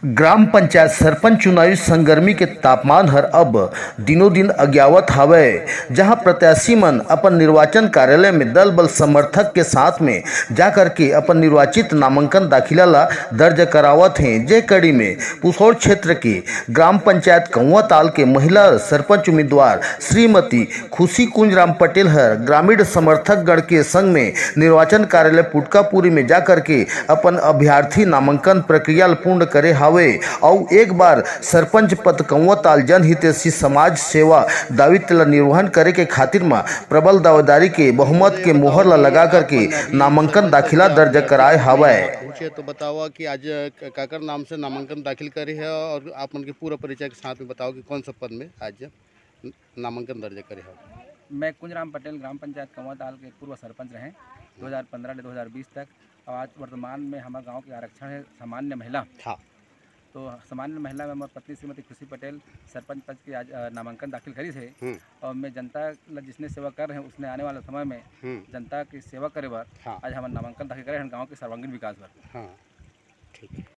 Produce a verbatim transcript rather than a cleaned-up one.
ग्राम पंचायत सरपंच चुनावी संगरमी के तापमान हर अब दिनों दिन अगियावत हावय, जहां प्रत्याशी मन अपन निर्वाचन कार्यालय में दल बल समर्थक के साथ में जाकर के अपन निर्वाचित नामांकन दाखिला ला दर्ज करावत हें। जे कड़ी में पुसौर क्षेत्र के ग्राम पंचायत कौआताल के महिला सरपंच उम्मीदवार श्रीमती खुशी कुंज राम पटेल हर ग्रामीण समर्थक गण के संग में निर्वाचन कार्यालय पुटकापुरी में जाकर के अपन अभ्यर्थी नामांकन प्रक्रिया ल पूर्ण करे हावे। अउ एक बार सरपंच पद कौआताल जनहितैषी समाज सेवा दायित्व ल निर्वहन करे के खातिर म प्रबल दावेदारी के बहुमत के मोहर ल लगा करके नामांकन दाखिला दर्ज कराए हावय। पूछे तो बतावा कि आज क-, काकर नाम से नामांकन दाखिल करे है और आप मन के पूरा परिचय के साथ में बताओ कि कौन सा पद में आज नामांकन दर्ज करे हो? मैं कुंजराम पटेल, ग्राम पंचायत कौआताल के पूर्व सरपंच रहे दो हज़ार पंद्रह ले दो हज़ार बीस तक। और आज वर्तमान में हमारे गांव के आरक्षण है सामान्य महिला। हाँ। तो सामान्य महिला में हमारी पत्नी श्रीमती खुशी पटेल सरपंच पद के आज, अ, नामांकन दाखिल करी है। हम्म। और मैं जनता ला जिसने सेवा कर रहे हैं, उसने आने वाला समय में हम्म। जनता की सेवा करे बर हाँ। आज हमारे नामांकन दाखिल करे हैं गांव के सर्वांगीण विकास बर। हाँ, ठीक है।